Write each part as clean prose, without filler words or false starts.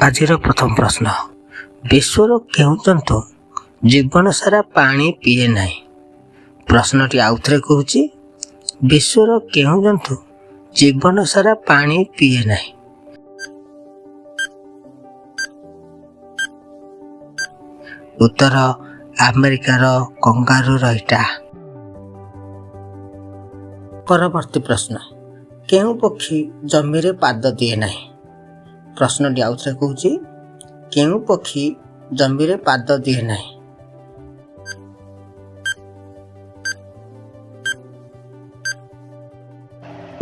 ଆଜିର ପ୍ରଥମ ପ୍ରଶ୍ନ, ବିଶ୍ୱର କେଉଁ ଜନ୍ତୁ ଜୀବନ ସାରା ପାଣି ପିଏ ନାହିଁ? ପ୍ରଶ୍ନଟି ଆଉଥରେ କହୁଛି, ବିଶ୍ୱର କେଉଁ ଜନ୍ତୁ ଜୀବନ ସାରା ପାଣି ପିଏ ନାହିଁ? ଉତ୍ତର, ଆମେରିକାର କଙ୍ଗାରୁ ରଇଟା। ପରବର୍ତ୍ତୀ ପ୍ରଶ୍ନ, କେଉଁ ପକ୍ଷୀ ଜମିରେ ପାଦ ଦିଏ ନାହିଁ? ପ୍ରଶ୍ନଟି ଆଉଥରେ କହୁଛି, କେଉଁ ପକ୍ଷୀ ଜମିରେ ପାଦ ଦିଏ ନାହିଁ?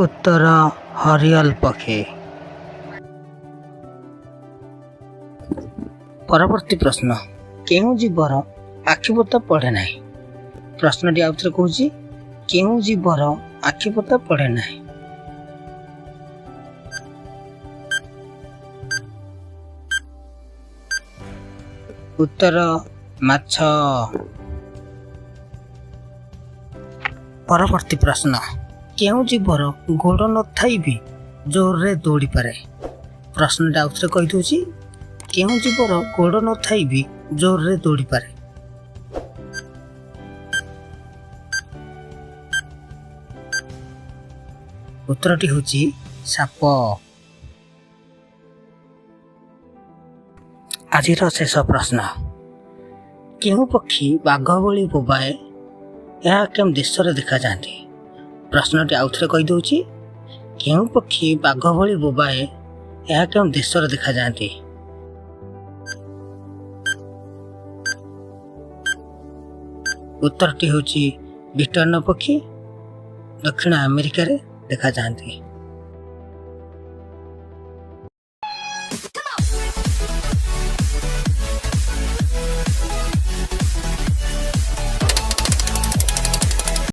ଉତ୍ତର, ହରିଅଲ ପକ୍ଷୀ। ପରବର୍ତ୍ତୀ ପ୍ରଶ୍ନ, କେଉଁ ଜୀବର ଆଖିପତା ପଡ଼େ ନାହିଁ? ପ୍ରଶ୍ନଟି ଆଉଥରେ କହୁଛି, କେଉଁ ଜୀବର ଆଖିପତା ପଡ଼େ ନାହିଁ? ଉତ୍ତର, ମାଛ। ପରବର୍ତ୍ତୀ ପ୍ରଶ୍ନ, କେଉଁ ଜୀବର ଗୋଡ଼ ନଥାଇ ବି ଜୋରରେ ଦୌଡ଼ିପାରେ? ପ୍ରଶ୍ନଟା ଆଉଥରେ କହିଦେଉଛି, କେଉଁ ଜୀବର ଗୋଡ଼ ନଥାଇ ବି ଜୋରରେ ଦୌଡ଼ିପାରେ? ଉତ୍ତରଟି ହେଉଛି ସାପ। ଆଜିର ଶେଷ ପ୍ରଶ୍ନ, କେଉଁ ପକ୍ଷୀ ବାଘ ଭଳି ବୋବାଏ? ଏହା କେଉଁ ଦେଶରେ ଦେଖାଯାଆନ୍ତି? ପ୍ରଶ୍ନଟି ଆଉଥରେ କହିଦେଉଛି, କେଉଁ ପକ୍ଷୀ ବାଘ ଭଳି ବୋବାଏ? ଏହା କେଉଁ ଦେଶରେ ଦେଖାଯାଆନ୍ତି? ଉତ୍ତରଟି ହେଉଛି ବ୍ରିଟେନର ପକ୍ଷୀ, ଦକ୍ଷିଣ ଆମେରିକାରେ ଦେଖାଯାଆନ୍ତି।